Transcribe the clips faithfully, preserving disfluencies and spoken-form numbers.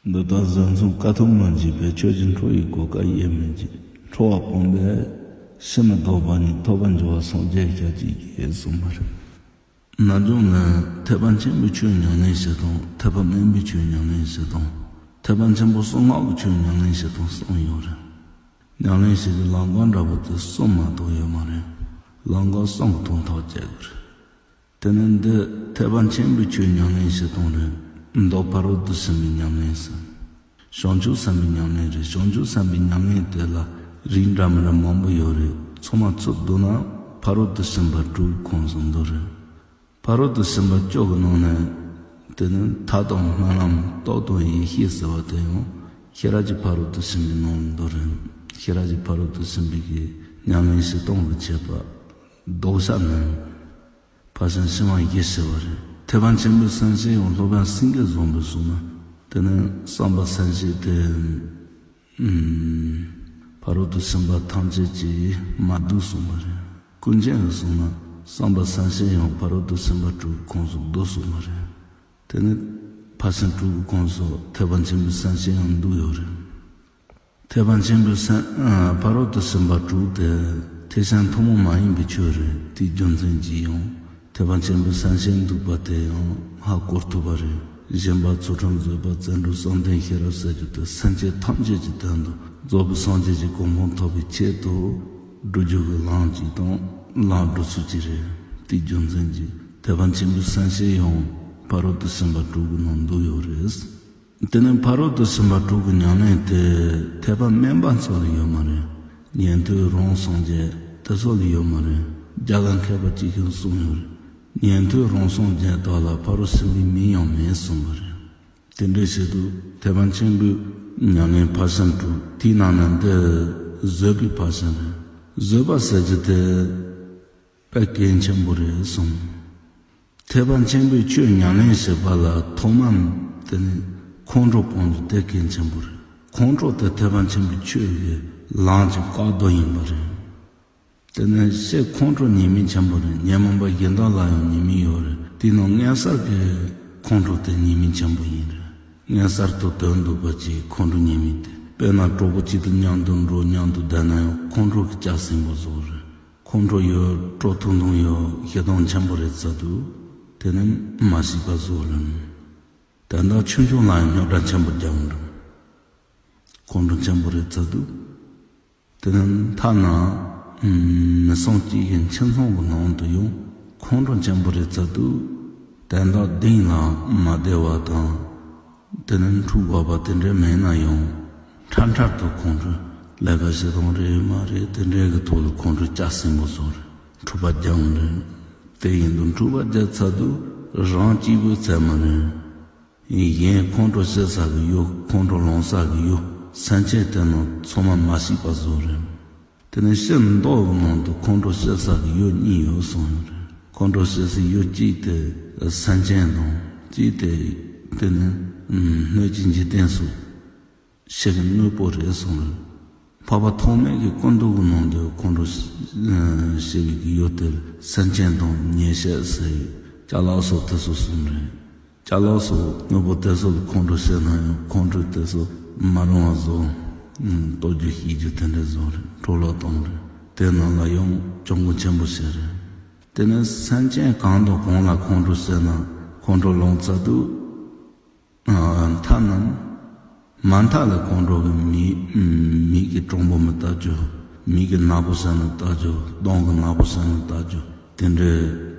འདི་ལྟར་བཟོད་མཚུངས་དཀའ་ཐུབ་མ་མཆིས་པས། ཆོས་ཀྱི་འཕྲོ་ཡི་གོ་སྐབས་ཡེ་མི་བགྱིད། ཁྲོ་བ་སྤངས་པས་ཕྱིར་མི་ལྡོག་པ་ཉིད། ཐོབ་པར་འགྱུར་བ་སངས་རྒྱས་ཞལ་གྱིས་བཞེས་གསུངས་པ་རེད། ནམ་རྒྱུན་ནས་ཐེག་པ་ཆེན་པོའི་ཆོས་ཉམས་ལེན་བྱེད་སྟངས། ཐེག་པ་དམན་པའི་ཆོས་ཉམས་ལེན་བྱེད་སྟངས། ཐེག་པ་ཆེན་པོ་གསང་སྔགས་ཀྱི་ཆོས་ཉམས་ལེན་བྱེད་སྟངས་གསུམ་ཡོད་རེད། ཉམས་ལེན་བྱེད་ཀྱི་ལམ་ཁ་འདྲ་པོ་དེ་གསུམ་མ་གཏོགས་ཡོད་མ་རེད། ལམ་ཁ་གསུམ་གྱི་དོན་ཐག་བཅད་དགོས་རེད། དེ་ནི་འདི་ཐེག་པ་ཆེན་པོའི་ཆོས་ཉམས་ལེན་བྱེད་སྟངས་རེད། མདོ་ཕ་རོལ་ཏུ་ཕྱིན་པའི་ཉམས་ལེན་ཟེར། བྱང་ཆུབ་སེམས་དཔའི་ཉམས་ལེན་རེད། བྱང་ཆུབ་སེམས་དཔའི་ཉམས་ལེན་དེ་ལ་རིགས་འདྲ་མི་འདྲ་མང་པོ་ཡོད་རེད། ཚང་མ་ཚུར་བསྡུ་ན་ཕ་རོལ་ཏུ་ཕྱིན་པ་དྲུག་གི་ཁོངས་སུ་འདུ་རེད། ཕ་རོལ་ཏུ་ཕྱིན་པ་བཅུ་གི་ནང་ནས་དེ་ནི་ཐབས་དང་སྨོན་ལམ། སྟོབས་དང་ཡེ་ཤེས་ཟེར་བ་དེ་ཡང་ཤེས་རབ་ཀྱི་ཕ་རོལ་ཏུ་ཕྱིན་པའི་ནང་ལ་འདུ་རེད། ཤེས་རབ་ཀྱི་ཕ་རོལ་ཏུ་ཕྱིན་པའི་གི་ཉམས་ལེན་བྱེད་སྟངས་ཀྱི་ཁྱད་པར། ལྡོག་ཆ་ནི་ཕར་ཕྱིན་ཕྱི་མ་བཞི་ཟེར་བ་རེད། ཐེག་པ་ཆེན་པོའི་སེམས་བསྐྱེད་ཡང་སློབ་དཔོན་སེང་གེ་བཟང་པོས་གསུངས་ན། དེ་ནི་བསམ་པ་སེམས་བསྐྱེད་དེ། ཨུམ། ཕ་རོལ་ཏུ་ཕྱིན་པ་ཐམས་ཅད་ཀྱིས་མ་བསྡུས་གསུངས་པ་རེད། ཀུན་མཁྱེན་གྱིས་གསུངས་ན། བསམ་པ་སེམས་བསྐྱེད་ཡང་ཕ་རོལ་ཏུ་ཕྱིན་པ་དྲུག་གི་ཁོངས་སུ་བསྡུས་གསུངས་པ་རེད། དེ་ནི་ཕར་ཕྱིན་དྲུག་གི་ཁོངས་སུ་ཐེག་པ་ཆེན་པོའི་སེམས་བསྐྱེད་ཡང་འདུས་ཡོད་རེད། ཐེག་པ་ཆེན་པོའི་སེམས། ཨ། ཕ་རོལ་ཏུ་ཕྱིན་པ་དྲུག་དེ་ཐེག་ཆེན་ཐུན་མོང་མ་ཡིན་པའི་ཆོས་རེད། དེའི་རྒྱུ་མཚན་གྱིས་ཡང་ཐེག་པ་ཆེན་པོའི་སེམས་བསྐྱེད་འདུས་པ་དེ་ཡང་ཧ་གོ་ཐུབ་པ་རེད། སྦྱིན་པ། ཚུལ་ཁྲིམས། བཟོད་པ། བརྩོན་འགྲུས། བསམ་གཏན། ཤེས་རབ་ཟེར་རྒྱུ་དེ་སེམས་ཅན་ཐམས་ཅད་ཀྱི་དོན་དུ་རྫོགས་པའི་སངས་རྒྱས་ཀྱི་གོ་འཕང་ཐོབ་པའི་ཆེད་དུ་སྒྲུབ་རྒྱུ་གི་ལམ་གཅིག་དང་ལམ་སྒྲུབ་ཚུལ་གཅིག་རེད། དེའི་རྒྱུ་མཚན་གྱིས་ཐེག་པ་ཆེན་པོའི་སེམས་བསྐྱེད་ཡང་ཕ་རོལ་ཏུ་ཕྱིན་པ་དྲུག་གི་ནང་འདུས་ཡོད་རེད། དེ་ནི་ཕ་རོལ་ཏུ་ཕྱིན་པ་དྲུག་གི་ཉམས་ལེན་དེ་ཐེག་པ་དམན་པ་ཚོ་ལ་ཡོད་མ་རེད། ཉན་ཐོས་རང་སངས་རྒྱས་དེ་ཚོ་ལ་ཡོད་མ་རེད། རྒྱ་གར་མཁས་པ་གཅིག་གིས་གསུངས་ཡོད་རེད། ཉན་ཐོས་རང་སངས་རྒྱས་དག་ལ་ཕ་རོལ་ཕྱིན་པའི་མིང་ཡང་མེད་གསུངས་པ་རེད། དེ་འདྲའི་ཆེད་དུ་ཐེག་པ་ཆེན་པོའི་ཉམས་ལེན་ཕར་ཕྱིན་དྲུག། དེའི་ནང་ནས་འདི་བཟོད་པའི་ཕར་ཕྱིན་རེད། བཟོད་པ་ཟེར་རྒྱུ་དེ་དཔེ་གལ་ཆེན་པོ་རེད་གསུངས། ཐེག་པ་ཆེན་པོའི་ཆོས་ཉམས་ལེན་བྱེད་པ་ལ་ཐོག་མར་དེ་ནི་ཁོང་ཁྲོ་སྤོང་རྒྱུ་དེ་གལ་ཆེན་པོ་རེད། ཁོང་ཁྲོ་དེ་ཐེག་པ་ཆེན་པོའི་ཆོས་ཀྱི་ལམ་གྱི་བཀག་རྡོ་ཡིན་པ་རེད། དེ་ནི་ཕྱིར་ཁོང་ཁྲོ་ཉེས་དམིགས་ཆེན་པོ་རེད། ཉོན་མོངས་པ་གཞན་དག་ལ་ཡང་ཉེས་དམིགས་ཡོད་རེད། དེའི་ནང་མངོན་གསལ་གྱི་ཁོང་ཁྲོ་དེ་ཉེས་དམིགས་ཆེན་པོ་ཡིན་རེད། མངོན་གསལ་དུ་དོན་འདུག་པ་ཅིག་ཁོང་ཁྲོ་ཉེས་དམིགས་དེ། དཔེར་ན་གྲོགས་པོ་གཅིག་དང་མཉམ་དུ་འགྲོ། མཉམ་དུ་བསྡད་ན་ཡང་ཁོང་ཁྲོ་གི་ལྕགས་སྲིན་པོ་བཟོ་རེད། ཁོང་ཁྲོ་ཡོད། ཁྲོ་ཐུང་ཐུང་ཡོད། ཞེ་སྡང་ཆེན་པོ་རེད་ཚར་དུས་དེ་ནི་མ་ཤེས་པ་བཟོ་རེད། དོན་དག་ཆུང་ཆུང་ལ་ཡང་རྙོག་དྲ་ཆེན་པོ་རྒྱག་འགྲོ། ཁོང་ཁྲོ་ཆེན་པོ་རེད་ཚར་དུས། དེ་ནི་ཐ་ན་མི་ཚང་གཅིག་གི་ཁྱིམ་ཚང་གི་ནང་དུ་ཡང་ཁོང་ཁྲོ་ཆེན་པོ་རེད་ཚར་དུས། དོན་དག་གཏིང་ལ་མ་བདེ་བ་དང་། དེ་ནི་འཁྲུག་དགོས་པ་དེ་འདྲ་མེད་ན་ཡང་། འཕྲལ་འཕྲལ་དུ་ཁོང་ཁྲོ། ལས་ཀ་བྱེད་སྟངས་རེད་མ་རེད། དེ་འདྲའི་གི་ཐོག་ལ་ཁོང་ཁྲོ་ལྕགས་སྲིན་པོ་བཟོ་རེད། འཁྲུག་པ་རྒྱག་འོང་རེད། དེ་ཡིན་དུས་འཁྲུག་པ་རྒྱག་ཚར་དུས་རང་གཅིག་པུས་ཚར་མ་རེད། གཞན་ཁོང་ཁྲོ་སྐྱེ་ས་གི་ཡུལ། ཁོང་ཁྲོ་ལངས་ས་གི་ཡུལ། སེམས་ཅན་དེ་རྣམས་ཚང་མ་མ་ཤེས་པ་བཟོ་རེད། དེ་ནས་ཕྱིར་མདོ་གི་ནང་དུ་ཁོང་ཁྲོ་སྐྱེ་ས་གི་ཡུལ་གཉིས་ཡོད་གསུངས་ཡོད་རེད། ཁོང་ཁྲོ་སྐྱེ་སའི་ཡུལ་གཅིག་དེ་སེམས་ཅན་དང་། གཅིག་དེ་དེ་ནི་སྣོད་ཀྱི་འཇིག་རྟེན་སོགས་ཕྱི་གི་དངོས་པོ་རེད་གསུངས་རེད། འཕགས་པ་ཐོགས་མེད་ཀྱི་སྐུ་མདོག་གི་ནང་དུ་ཁོང་ཁྲོ་སྐྱེ་བའི་གི་ཡུལ་དེར་སེམས་ཅན་དང་ཉེར་ཞག་ཟེར། ཅ་ལག་སོགས་དེ་ཚོ་གསུངས་རེད། ཅ་ལག་སོགས་དངོས་པོ་དེ་ཚོ་ལ་ཁོང་ཁྲོ་སྐྱེས་ན་ཡང་ཁོང་ཁྲོ་དེ་ཚོ་མ་རུང་བ་བཟོ། ལྟོགས་རྒྱུ་ཤི་རྒྱུ་དེ་འདྲ་བཟོ་རེད། འཕྲོ་བརླག་གཏོང་རེད། དེ་རྣམས་ལ་ཡང་གྱོང་གུན་ཆེན་པོ་བྱེད་རེད། དེ་ནས་སེམས་ཅན་གང་དང་གང་ལ་ཁོང་ཁྲོ་སྐྱེས་ན་ཁོང་ཁྲོ་ལངས་ཚར་དུས། ཐ་ན་མ་མཐའ་ལ་ཁོང་ཁྲོ་གི་མིག་མིག་གི་གྲུང་པོ་མི་ལྟ་རྒྱུ། མིག་གི་ནག་པོ་བྱས་ན་ལྟ་རྒྱུ། གདོང་གི་ནག་པོ་བྱས་ན་ལྟ་རྒྱུ། དེ་འདྲའི་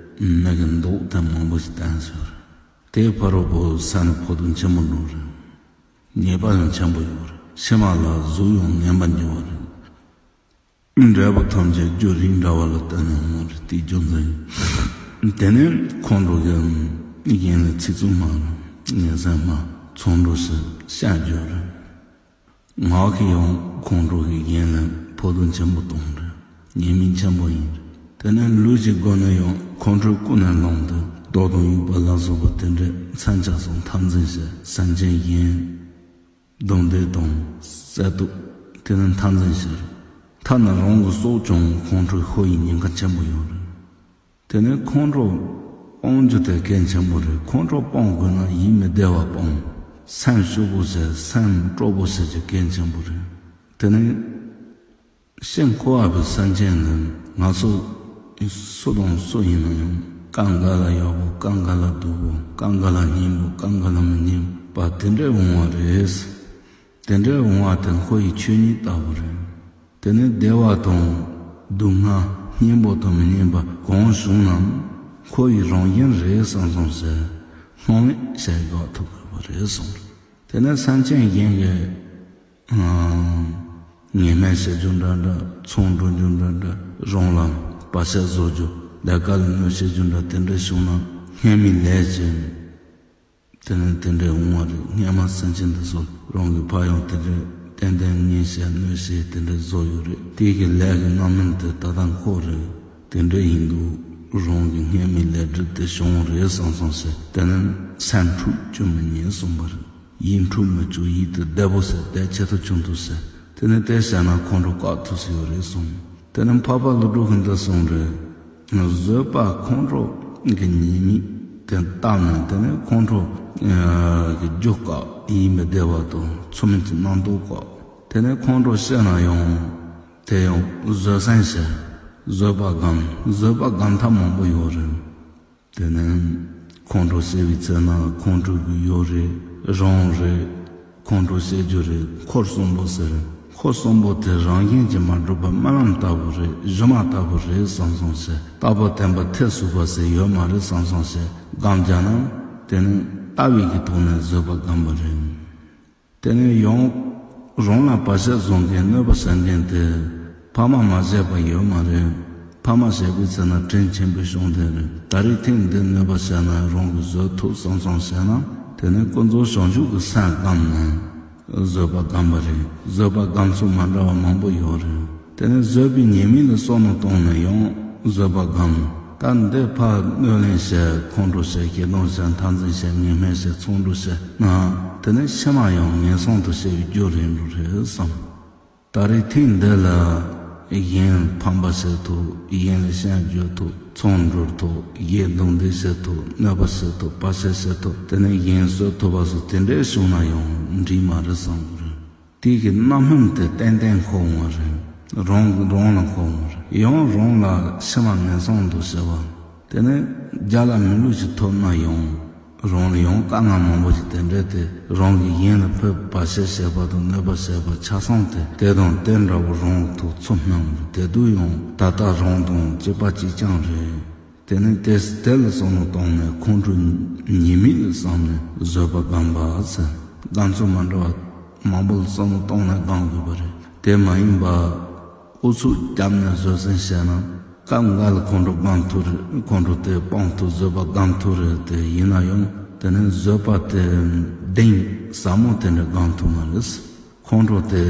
མིག་གི་མདོག་དེ་མང་པོ་ཞིག་བསྟན་ཟེར། དེའི་ཕ་རོལ་པོ་སེམས་ལ་ཕོག་ཐུག་ཆེན་པོ་འགྲོ་རེད། ཉེས་པ་ཡང་ཆེན་པོ་ཡོད་རེད། ཕྱི་མ་ལ་གཟུགས་ཡང་ངན་པ་འགྱུར་བ་རེད། འབྲས་བུ་ཐམས་ཅད་རྒྱུ་རིགས་འདྲ་བ་ལ་བརྟེན་ནས་འོང་བ་རེད། དེའི་རྒྱུ་མཚན་ཡིན། དེ་ནས་ཁོང་ཁྲོ་གི་གཞན་ལ་ཚིག་རྩུབ་སྨྲ་རུང་ངན་སེམས་སྨྲ། མཚང་འདྲུ་ཞིང་བཤད་རྒྱུ་རེད། ངག་གིས་ཡང་ཁོང་ཁྲོ་གི་གཞན་ལ་ཕོག་ཐུག་ཆེན་པོ་གཏོང་རེད། ཉེས་དམིགས་ཆེན་པོ་ཡིན་རེད། དེ་ནས་ལུས་ཀྱི་སྒོ་ནས་ཡང་ཁོང་ཁྲོ་ཀུན་ནས་བསླངས་ཏེ་མདོག་དང་དབྱུག་པ་ལ་སོགས་པ་དེ་འདྲའི་མཚོན་ཆ་སོགས་འཐབ་འཛིང་བྱས། སེམས་ཅན་གཞན། རྡུང་རྡེག་དང་བསད་གཏུབ། དེ་ནི་འཐབ་འཛིང་བྱེད། ཐ་ན་རང་གི་སྲོག་ཀྱང་ཁོང་ཁྲོས་ཤོར་བའི་ཉེན་ཁ་ཆེན་པོ་ཡོད་རེད། དེ་ནི་ཁོང་ཁྲོ་སྤང་རྒྱུ་དེ་གལ་ཆེན་པོ་རེད། ཁོང་ཁྲོ་སྤང་དགོས་ན་ཡིད་མི་བདེ་བ་སྤང་། སེམས་སྐྱོ་པོ་ཟེར་སེམས་སྤྲོ་པོ་ཟེར་གྱི་གལ་ཆེན་པོ་རེད། དེ་ནས་ཤི་འཁོར་བ་པའི་སེམས་ཅན་ནི་ང་ཚོ་སུ་དང་སུ་ཡིན་ན་ཡང་སྐབས་འགའ་ལ་ཡག་པོ་སྐབས་འགའ་ལ་སྡུག་པོ་སྐབས་འགའ་ལ་སྙན་པོ་སྐབས་འགའ་ལ་མི་སྙན་པ་དེ་འདྲའི་འོང་བ་རེད། དེ་འདྲའི་འོང་བ་དེ་འཁོར་བའི་ཆོས་ཉིད་ལྟ་བུ་རེད། དེ་ནས་བདེ་བ་དང་སྡུག་བསྔལ་སྙན་པོ་དང་མི་སྙན་པ་གང་བྱུང་ནའང་འཁོར་བའི་རང་བཞིན་རེད་བསམ་བསམ་ཟེར་སྣང་མེད་བྱས་དགག་ཐུབ་དགོས་པ་རེད་གསུངས། དེ་ནས་སེམས་ཅན་གཞན་གྱི་ངན་སྨྲས་བྱེད་རྒྱུ་འདྲ་འདྲ་མཚང་འདྲུ་རྒྱུ་འདྲ་འདྲ་རང་ལ་བར་ཆད་བཟོ་རྒྱུ་ལས་ཀ་ལ་གནོད་བྱེད་རྒྱུ་འདྲ་དེ་འདྲ་བྱུང་ན་སྔོན་མའི་ལས་ཀྱིས། དེ་ནས་དེ་འདྲའི་འོང་བ་རེད། སྔོན་མ་སེམས་ཅན་འདི་ཚོ་རང་གི་ཕ་ཡུལ་དེ་འདྲའི་ཏན་ཏན་ངན་བྱས་གནོད་བྱས་དེ་འདྲའི་བཟོ་ཡོད་རེད། དེ་གི་ལས་ཀྱི་རྣམ་སྨིན་དེ་ད་ལྟ་འཁོར་རེད། དེ་འདྲ་ཡིན་དུས་རང་གི་སྔོན་མའི་ལས་སྒྲིབ་དེ་བྱུང་རེད་བསམ་བསམ་བྱས་དེ་ནས་སེམས་འཁྲུག་བཅུག་མི་ཉན་གསུངས་པ་རེད། ཡིད་འཁྲུག་མི་བཅུག་ཡིད་དེ་བདེ་པོ་བྱས་བདེ་ཆེ་ཐུབ་བྱུང་ཐུབ་བྱས་དེ་ནས་དེ་བྱས་ན་ཁོང་ཁྲོ་བཀག་ཐུབ་ས་ཡོད་རེད་གསུངས། དེ་ནས་འཕགས་པ་ཀླུ་སྒྲུབ་ཀྱིས་འདི་གསུངས་རེད། བཟོད་པ་ཁོང་ཁྲོ་གི་ཉེས་དམིགས་དེ་བཏབ་ནས་དེ་ནས་ཁོང་ཁྲོ་གི་རྒྱུ་བཀག་ཡིད་མི་བདེ་བ་དང་ཚུལ་མིན་གྱི་རྣམ་རྟོག་བཀག་དེ་ནས་ཁོང་ཁྲོ་སྐྱེས་ན་ཡང་དེ་ཡང་བཟོད་བསྲན་བྱས་བཟོད་པ་སྒོམ། བཟོད་པ་སྒོམ་ཐབས་མང་པོ་ཡོད་རེད། དེ་ནས་ཁོང་ཁྲོ་སྐྱེ་བའི་ཚེ་ན་ཁོང་ཁྲོ་གི་ཡུལ་རེད། རང་རེད། ཁོང་ཁྲོ་སྐྱེ་རྒྱུ་རེད། འཁོར་གསུམ་པོ་ཟེར། འཁོར་གསུམ་པོ་དེ་རང་བཞིན་གྱིས་མ་གྲུབ་པ་རྨི་ལམ་ལྟ་བུ་རེད། སྒྱུ་མ་ལྟ་བུ་རེད་བསམ་བསམ་བྱས་རྟག་པ་བརྟན་པ་ཐེར་ཟུག་པ་ཟེར་ཡོད་མ་རེད་བསམ་བསམ་བྱས་སྒོམ་བྱས་ན་དེ་ནས་ལྟ་བའི་གི་ཐོག་ནས་བཟོད་པ་སྒོམ་པ་རེད། དེ་ནས་ཡང་རང་ལ་བར་ཆད་བཟོ་མཁན་གནོད་པ་བྱེད་མཁན་དེ་ཕ་མ་མ་བྱས་པ་ཡོད་མ་རེད། ཕ་མ་བྱས་པའི་ཚེ་ན་དྲིན་ཆེན་པོའི་གཞུང་དེ་རེད། ད་རེས་ཐེངས་འདི་གནོད་པ་བྱས་ན་རང་གིས་བཟོད་ཐུབ་བསམ་བསམ་བྱས་ན་དེ་ནས་ཀུན་རྫོབ་བྱང་ཆུབ་ཀྱི་སེམས་བསྒོམས་ནས་བཟོད་པ་སྒོམ་པ་རེད། བཟོད་པ་སྒོམ་ཚུལ་མ་འདྲ་བ་མང་པོ་ཡོད་རེད། དེ་ནས་བཟོད་པའི་ཉེས་དམིགས་ལ་བསམ་བློ་བཏང་ནས་ཡང་བཟོད་པ་སྒོམ། ད་འདི་ཕར་གནོད་ལན་བྱས་ཁོང་ཁྲོ་བྱས་ཞེ་སྡང་བྱས་འཐབ་འཛིང་བྱས་ངན་སྨྲས་བྱས་མཚང་འདྲུ་བྱས་ན་དེ་ནས་ཕྱི་མ་ཡང་ངན་སོང་དུ་སྐྱེ་བའི་རྒྱུ་རེད་འགྲོ་རེད་བསམ། ད་རེས་ཐེངས་འདི་ལ་གཞན་ཕམ་པ་བྱེད་ཐུབ། གཞན་ལ་སྐྱོན་བརྗོད་ཐུབ། མཚང་འདྲུ་ཐུབ། གཞན་རྡུང་རྡེག་བྱེད་ཐུབ། གནོད་པ་བྱེད་ཐུབ། བར་ཆད་བྱེད་ཐུབ། དེ་ནས་གཞན་གསོད་ཐུབ་པ་སོགས་དེ་འདྲའི་བྱུང་ན་ཡང་འགྲིག་མ་རེད་བསམ་གི་རེད། དེ་གི་རྣམ་སྨིན་དེ་ཏན་ཏན་འཁོར་འོང་བ་རེད། རང་རང་ལ་འཁོར་འོང་བ་རེད། ཡང་རང་ལ་ཕྱི་མ་ངན་སོང་དུ་སྐྱེ་བ། དེ་ནས་རྒྱ་ལ་མི་ལུས་ཤིག་ཐོབ་ན་ཡང་རང་ལ་ཡང་དཀའ་ངལ་མང་པོ་ཞིག་དེ་འདྲ་དེ་རང་གིས་གཞན་ལ་ཕར་བར་ཆད་བྱས་པ་དང་གནོད་པ་བྱས་པ་ཆ་ཚང་དེ་དེ་དང་དེ་འདྲ་བོ་རང་ཐོག་ཚུར་སྨིན་འོང་། དེ་དུས་ཡང་ད་ལྟ་རང་དང་གཅིག་པ་གཅིག་རྐྱང་རེད། དེ་ནས་དེ་དེ་ལ་བསམ་བློ་བཏང་ནས་ཁོང་ཁྲོ་ཉེས་དམིགས་ལ་བསམ་ནས་བཟོད་པ་སྒོམ་པ་ཟེར། སྒོམ་ཚུལ་མ་འདྲ་བ་མང་པོ་ལ་བསམ་བློ་བཏང་ནས་སྒོམ་དགོས་པ་རེད། དེ་མ་ཡིན་པ་ཨུ་ཚུགས་བརྒྱབ་ནས་བཟོད་བསྲན་བྱས་ན་སྐབས་འགའ་ལ་ཁོང་ཁྲོ་སྒོམ་ཐུབ་རེད། ཁོང་ཁྲོ་དེ་སྤང་ཐུབ། བཟོད་པ་སྒོམ་ཐུབ་རེད། དེ་ཡིན་ན་ཡང་དེ་ནས་བཟོད་པ་དེ་གདེང་ཟབ་མོ་དེ་འདྲ་སྒོམ་ཐུབ་མ་རེད། ཁོང་ཁྲོ་དེ་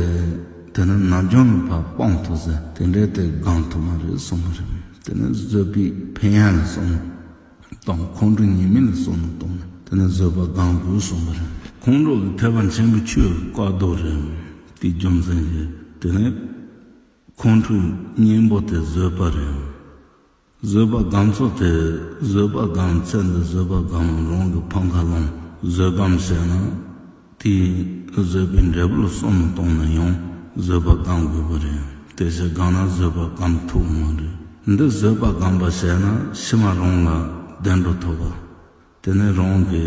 དེ་ནི་ནམ་རྒྱུན་ལ་ཕར་སྤང་ཐུབ་ཟེར་དེ་འདྲའི་དེ་སྒོམ་ཐུབ་མ་རེད་གསུངས་པ་རེད། དེ་ནི་བཟོད་པའི་ཕན་ཡོན་ལ་བསམ་བློ་བཏང་། ཁོང་ཁྲོ་ཉེས་དམིགས་ལ་བསམ་བློ་བཏང་ནས་དེ་ནི་བཟོད་པ་སྒོམ་དགོས་གསུངས་པ་རེད། ཁོང་ཁྲོ་གི་ཐེག་པ་ཆེན་པོའི་ཆོས་ཀྱི་བཀའ་རྡོ་རེད། དེའི་རྒྱུ་མཚན་གྱིས་དེ་ནི་ཁོང་ཁྲོའི་གཉེན་པོ་དེ་བཟོད་པ་རེད། བཟོད་པ་སྒོམ་ཚུལ་དེ། བཟོད་པ་སྒོམ་ཚེ་འདི་བཟོད་པ་སྒོམ། རང་གི་ཕམ་ཁ་སློང་བཟོད་སྒོམ་བྱས་ན། དེའི་བཟོད་པའི་འབྲས་བུ་ལ་བསམ་བློ་བཏང་ནས་ཡང་བཟོད་པ་སྒོམ་དགོས་པ་རེད། དེ་བཞིན་སྒོམ་ན་བཟོད་པ་སྒོམ་ཐུབ་མ་རེད། འདི་བཟོད་པ་སྒོམ་པ་བྱས་ན་ཕྱི་མ་རང་ལ་བདེ་འགྲོ་ཐོབ་པ། དེ་ནས་རང་གི་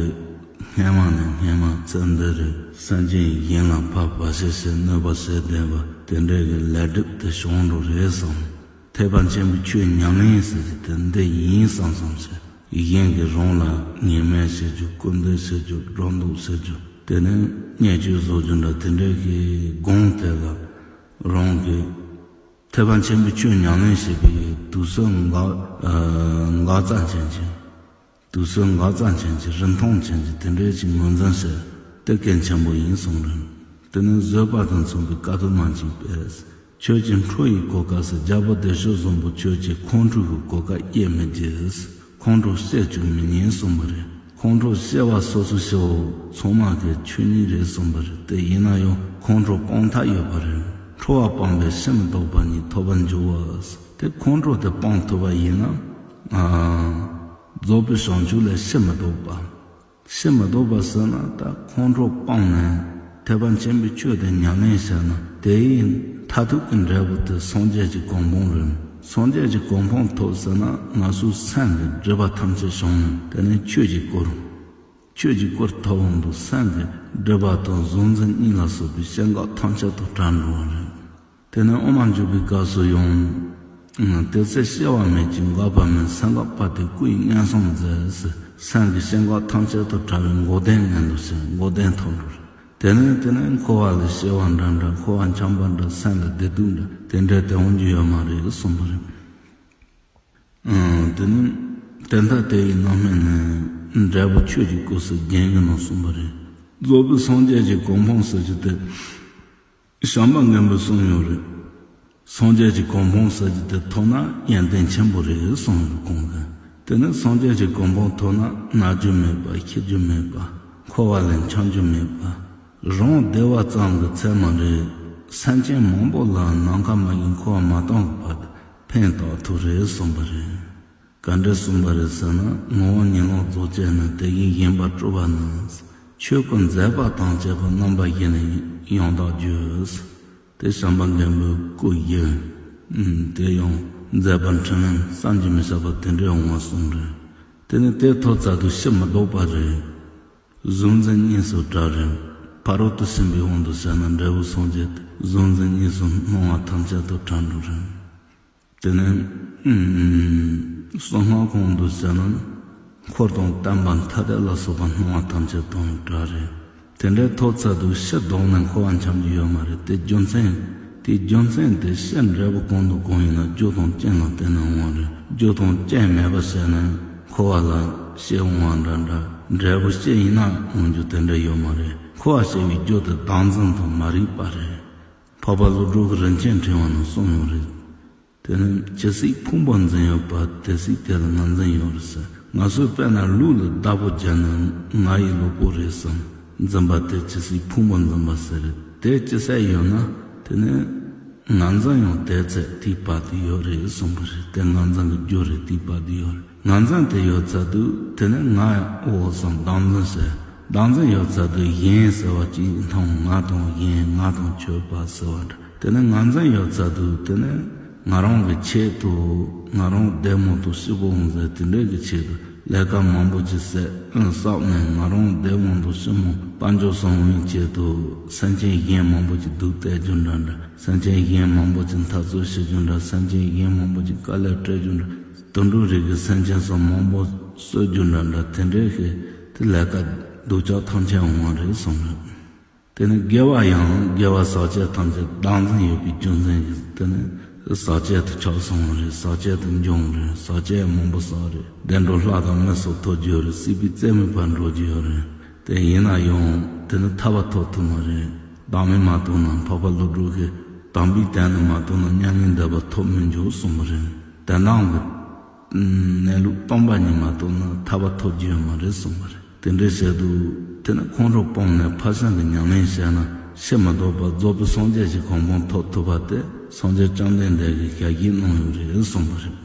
སྔོན་མ་ནས་སྔོན་མ་ཚེ་འདི་རེད། སེམས་ཅན་གཞན་ལ་ཕར་བར་ཆད་བྱས་གནོད་པ་བྱས་བསྡད་པ་དེ་འདྲའི་གི་ལས་སྒྲིབ་དེ་བྱུང་འགྲོ་རེད་བསམ། ཐེག་པ་ཆེན་པོའི་ཆོས་ཉམས་ལེན་ཟེར་གྱི་དེ་འདི་ཡིན་བསམ་བསམ་བྱས། གཞན་གྱིས་རང་ལ་ངན་སྨྲས་བྱེད་རྒྱུ། སྐུར་འདེབས་བྱེད་རྒྱུ། སྒྲོ་འདོགས་བྱེད་རྒྱུ། དེ་ནས་བརྙས་བཅོས་བཟོ་རྒྱུ་འདྲ་དེ་འདྲའི་གི་སྒོམ་དེ་ལ་རང་གིས་ཐེག་པ་ཆེན་པོའི་ཆོས་ཉམས་ལེན་བྱེད་པའི་དུས་ཚོད་འགག་འགག་རྩ་ཅན་གྱི། དུས་ཚོད་འགག་རྩ་ཅན་གྱི་རིན་ཐང་ཅན་གྱི་དེ་འདྲའི་ཅིག་ངོས་འཛིན་བྱས་ཏེ་གལ་ཆེན་པོ་ཡིན་གསུངས་རེད། དེ་ནས་བཟོད་པ་དང་མཚུངས་པའི་བཀའ་དུ་མ་མཆིས་པས། ཁྱོད་ཀྱི་ཁྲོ་ཡི་གོ་སྐབས་སུ་རྒྱལ་པོ་བདེ་མཆོག་བཟང་པོ་ཁྱོད་ཀྱི་ཁོང་ཁྲོ་གི་གོ་སྐབས་དབྱེ་མི་བགྱིད། ཁོང་ཁྲོ་སྐྱེ་བཅུག་མི་ཉན་གསུངས་པ་རེད། ཁོང་ཁྲོ་སྐྱེ་བ་སོ་སོ་སྐྱེ་བོ་ཚང་མ་གི་ཆོས་ཉིད་རེད་གསུངས་པ་རེད། དེ་ཡིན་ན་ཡང་ཁོང་ཁྲོ་སྤང་ཐབས་ཡོད་པ་རེད། ཁྲོ་བ་སྤངས་པས་ཕྱིར་མི་ལྡོག་པ་ཉིད་ཐོབ་པར་འགྱུར་བ། དེ་ཁོང་ཁྲོ་དེ་སྤང་ཐུབ་པ་ཡིན་ན། ཨ། རྫོགས་པའི་བྱང་ཆུབ་ལས་ཕྱིར་མི་ལྡོག་པ། ཤི་མི་ལྡོག་པ་ཟེར་ན་ད་ཁོང་ཁྲོ་སྤངས་ནས་ཐེག་པ་ཆེན་པོའི་ཆོས་དེ་ཉམས་ལེན་བྱས་ན་དེ་ཡི་མཐར་ཐུག་གི་འབྲས་བུ་དེ་སངས་རྒྱས་ཀྱི་གོ་འཕང་རེད། སངས་རྒྱས་ཀྱི་གོ་འཕང་ཐོབ་ཟེར་ན་ང་ཚོའི་སེམས་ཀྱི་སྒྲིབ་པ་ཐམས་ཅད་བྱང་ནས་དེ་ནས་ཆོས་ཀྱི་སྐུར། ཆོས་ཀྱི་སྐུར་ཐོབ་འོང་དུས་སེམས་ཀྱི་སྒྲིབ་པ་དང་གཟུང་འཛིན་གཉིས་ལ་སོགས་པའི་སྐྱེ་འགག་ཐམས་ཅད་དུ་བྲལ་འགྲོ་བ་རེད། དེ་ནས་དབུ་མ་འཇུག་པའི་སྐབས་སུ་ཡང་། དེ་ཚེ་སྐྱེ་བ་མེད་ཅིང་འགག་པ་མེད། སེམས་འགག་པ་དེ་སྐུ་ཡི་མངོན་སུམ་མཛད། སེམས་ཀྱི་སྐྱེ་འགག་ཐམས་ཅད་དུ་བྲལ་བའི་འགོག་བདེན་མངོན་དུ་བྱས། འགོག་བདེན་ཐོབ་འགྲོ་རེད། དེ་ནས་དེ་ནས་འཁོར་བ་ལས་སྐྱེ་བ་འདྲ་འདྲ། འཁོར་བ་འཁྱམས་པ་འདྲ། སེམས་ལ་བདེ་སྡུག་འདྲ། དེ་འདྲ་དེ་འོང་རྒྱུ་ཡོད་མ་རེད་གསུངས་པ་རེད། དེ་ནི་དེ་ལྟ་དེ་ཡི་རྣམ་སྨིན་ནི་འབྲས་བུ་ཆོས་ཀྱི་སྐུ་ཟེར་རྒྱན་གྱི་ནང་གསུངས་པ་རེད། རྫོགས་པའི་སངས་རྒྱས་ཀྱི་གོ་འཕང་ཟེར་རྒྱུ་དེ་བྱམས་པ་མགོན་པོས་གསུངས་ཡོད་རེད། སངས་རྒྱས་ཀྱི་གོ་འཕང་ཟེར་རྒྱུ་དེ་ཐོབ་ན་ཡོན་ཏན་ཆེན་པོ་རེད་གསུངས་ཡོད་རེད་ཁོང་གིས། དེ་ནི་སངས་རྒྱས་ཀྱི་གོ་འཕང་ཐོབ་ན་ན་རྒྱུ་མེད་པ། ཤི་རྒྱུ་མེད་པ། འཁོར་བ་ལས་འཁྱམས་རྒྱུ་མེད་པ། རང་བདེ་བ་ཙམ་གྱི་ཚད་མ་རེད། སེམས་ཅན་མང་པོ་ལ་ནམ་མཁའ་མ་གི་འཁོར་བ་མ་སྟོངས་ཀྱི་བར་དུ་ཕན་ཐོགས་ཐུབ་རེད་གསུངས་པ་རེད། ག་འདྲ་གསུངས་པ་རེད་ཟེར་ན། ངོ་བོ་ཉིད་ལོངས་རྫོགས་བཅས་ནི། དེ་བཞིན་གཞན་པར་སྤྲོས་པ་ནི། ཆོས་སྐུ་མཛད་པ་དང་བཅས་པ། རྣམ་པ་བཞི་ནི་ཡང་དག་རྒྱུ། དེ་བྱམས་པ་མགོན་པོའི་སྐུ་བཞི། དེ་ཡང་མཛད་པ་འཕྲིན་ལས་བསམ་གྱིས་མི་ཁྱབ་པ་དེ་འདྲའི་འོང་བ་གསུངས་རེད། དེ་ནི་དེ་ཐོབ་ཚར་དུས་ཤི་མི་ལྡོག་པ་རེད། གཟུང་འཛིན་གཉིས་སུ་བྲལ་རེད། ཕ་རོལ་ཏུ་ཕྱིན་པའི་དབང་དུ་བྱས་ན་འབྲས་བུ་སངས་རྒྱས་ཏེ། གཟུང་འཛིན་གཉིས་སུ་སྣང་བ་ཐམས་ཅད་དུ་བྲལ་འགྲོ་རེད། དེ་ནས་གསང་སྔགས་ཁོང་དུ་བྱས་ན་འཁོར་དང་བརྟེན་པ་ཐ་དད་ལ་སོགས་པ་སྣང་བ་ཐམས་ཅད་དང་བྲལ་རེད། དེ་འདྲའི་ཐོབ་ཚར་དུས་ཤི་ལྡོག་ནས་འཁོར་བ་འཁྱམས་རྒྱུ་ཡོད་མ་རེད། དེ་རྒྱུ་མཚན། དེའི་རྒྱུ་མཚན་དེ་ཤི་འབྲས་བུ་གང་དང་གང་ཡིན་ན་རྒྱུ་དང་རྐྱེན་ལ་བརྟེན་ནས་འོང་བ་རེད། རྒྱུ་དང་རྐྱེན་མེད་པ་བྱས་ན་འཁོར་བ་ལ་སྐྱེ་འོང་བ་འདྲ་འདྲ། འབྲས་བུ་སྐྱེ་ཡིན་ན་འོང་རྒྱུ་དེ་འདྲ་ཡོད་མ་རེད། འཁོར་བ་སྐྱེ་བའི་རྒྱུ་དེ་བདག་འཛིན་དང་མ་རིག་པ་རེད། འཕགས་པ་ཀླུ་སྒྲུབ་ཀྱིས་རིན་ཆེན་ཕྲེང་བ་ནང་གསུངས་ཡོད་རེད། དེ་ནི་ཇི་སྲིད་ཕུང་པོ་འཛིན་ཡོད་པ་དེ་སྲིད་དེ་ལ་ང་འཛིན་ཡོད་རེད་ཟེར། ང་ཚོས་དཔེར་ན་ལུག་ལ་བདག་པོ་བརྒྱབ་ན་ང་ཡི་ལུས་པོ་རེད་བསམ་འཛིན་པ་དེ་ཇི་སྲིད་ཕུང་པོ་འཛིན་པ་ཟེར་རེད། དེ་ཅི་ཟེར་ཡོད་ན་དེ་ནི་ང་འཛིན་ཡང་དེ་ཚད་དེའི་བར་དུ་ཡོད་རེད་གསུངས་པ་རེད། དེ་ང་འཛིན་གྱི་རྒྱུ་རེད། དེའི་བར་དུ་ཡོད་རེད། ང་འཛིན་དེ་ཡོད་ཚར་དུས་དེ་ནི་ང་འོ་བསམ་བདག་འཛིན་ཟེར། བདག་འཛིན་ཡོད་ཚར་དུས་གཞན་ཟེར་བ་ཅིག་མཐོང་། ང་དང་གཞན་ང་དང་ཁྱོད་པ་ཟེར་བ་འདྲ། དེ་ནས་ང་འཛིན་ཡོད་ཚར་དུས་དེ་ནས་ང་རང་གི་ཆེད་དུ་ང་རང་བདེ་མོ་དང་སྐྱིད་པོ་འོང་ཟེར་དེ་འདྲའི་གི་ཆེད་དུ་ལས་ཀ་མང་པོ་ཅིག་བསགས་ཨང་བསགས་ནས་ང་རང་བདེ་མོ་དང་སྐྱིད་མོ་དཔལ་འབྱོར་བཟང་བོའི་ཆེད་དུ་སེམས་ཅན་གཞན་མང་པོ་ཅིག་སྡུག་གཏད་རྒྱུ་འདྲ་འདྲ། སེམས་ཅན་གཞན་མང་པོ་ཅིག་འཐབ་རྩོད་བྱེད་རྒྱུ་འདྲ། སེམས་ཅན་གཞན་མང་པོ་ཅིག་དཀའ་ལས་སྤྲད་རྒྱུ་འདྲ། དུད་འགྲོ་རིགས་ཀྱི་སེམས་ཅན་སོགས་མང་པོ་གསོད་རྒྱུ་འདྲ་འདྲ་དེ་འདྲའི་གི་དེ་ལས་ཀ་སྡུག་ཅག་ཐམས་ཅད་འོང་བ་རེད་གསུངས་རེད། དེ་ནི་དགེ་བ་ཡང་དགེ་བ་ཟག་བཅས་ཐམས་ཅད་བདག་འཛིན་ཡོད་པའི་རྒྱུ་མཚན་གྱིས་དེ་ནི་ཟག་བཅས་དུ་ཆགས་སོང་བ་རེད། ཟག་བཅས་དུ་འབྱུང་བ་རེད། ཟག་བཅས་མང་པོ་བསགས་རེད། བདེ་འགྲོ་ལྷ་དང་མི་སོགས་ཐོབ་རྒྱུ་རེད། སྲིད་པའི་རྩེ་མོའི་བར་འགྲོ་རྒྱུ་ཡོད་རེད། དེ་ཡིན་ན་ཡང་དེ་ནི་ཐར་པ་ཐོབ་ཐུབ་མ་རེད། བདག་མེད་མ་ཐོབ་ན་འཕགས་པ་ཀླུ་སྒྲུབ་ཀྱིས་དམ་པའི་དོན་ནི་མ་ཐོབ་ན་མྱ་ངན་འདས་པ་ཐོབ་མི་འགྱུར་གསུངས་པ་རེད། དོན་དམ་གྱི་གནས་ལུགས་སྟོང་པ་ཉིད་མ་རྟོགས་ན་ཐར་པ་ཐོབ་རྒྱུ་ཡོད་མ་རེད་གསུངས་པ་རེད། དེ་འདྲའི་ཆེད་དུ་དེ་ནི་ཁོང་ཁྲོ་སྤངས་ནས་ཕར་ཕྱིན་གྱི་ཉམས་ལེན་བྱས་ན་ཤི་མི་ལྡོག་པ་རྫོགས་པའི་སངས་རྒྱས་ཀྱི་གོ་འཕང་ཐོབ་ཐུབ་པ་དེ་སངས་རྒྱས་བཅོམ་ལྡན་འདས་ཀྱིས་ཞལ་བཞེས་གནང་ཡོད་རེད་གསུངས་པ་རེད།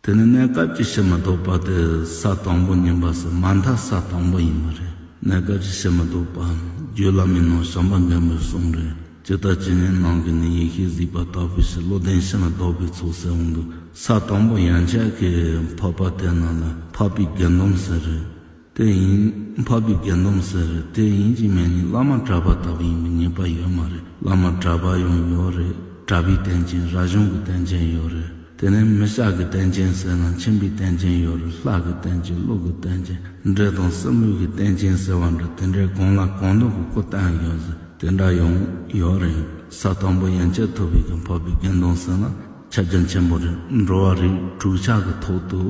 དེ་ནི་གནས་སྐབས་ཀྱི་ཤི་མི་ལྡོག་པ་དེ་ས་དང་པོ་ཡིན་པ་ཟེར་མ་མཐའ་ས་དང་པོ་ཡིན་པ་རེད། གནས་སྐབས་ཀྱི་ཤི་མི་ལྡོག་པ་རྒྱུད་བླ་མའི་ནང་བྱམས་པ་མགོན་པོས་གསུངས་རེད། ཇི་ལྟར་ཇི་སྙེད་ནམ་མཁའི་ནི་ཡེ་ཤེས་གཟིགས་པ་ལྟ་བུའི་ཕྱིར། བློ་ལྡན་ཤི་མི་ལྡོག་པའི་ཚོགས་ཟེར་འོང་དུས་ས་དང་པོ་ཡན་ཆད་ཀྱི་འཕགས་པ་དེ་རྣམས་ལ་འཕགས་པའི་དགེ་འདུན་ཟེར་རེད། དེ་ཡིན་འཕགས་པའི་དགེ་འདུན་ཟེར་རེད། དེ་ཡིན་གཅིག་མིན་གཉིས་བླ་མ་གྲྭ་པ་ལྟ་བུ་ཡིན་པའི་ངེས་པ་ཡོད་མ་རེད། བླ་མ་གྲྭ་པ་ཡང་ཡོད་རེད། གྲྭ་པའི་རྟེན་ཅན་རབ་བྱུང་གི་རྟེན་ཅན་ཡོད་རེད། དེ་ནས་མི་སྐྱ་གི་རྟེན་ཅན་ཟེར་ན་མཁྱེན་པའི་རྟེན་ཅན་ཡོད་རེད། ལྷ་གི་རྟེན་ཅན་ཀླུ་གི་རྟེན་ཅན་འདྲེ་དང་སྲིན་མོ་གི་རྟེན་ཅན་ཟེར་བ་འདྲ་དེ་འདྲའི་གང་ལ་གང་འདུལ་གྱི་སྐུ་བསྟན་ཡོད་ཟེར་དེ་འདྲ་ཡང་ཡོད་རེད། ས་དང་པོ་ཡན་ཆད་ཐོབ་པའི་གི་འཕགས་པའི་དགེ་འདུན་ཟེར་ན་ཁྱབ་རྒྱ་ཆེན་པོ་རེད། འགྲོ་བ་རིགས་དྲུག་ཆ་གི་ཐོག་ཏུ་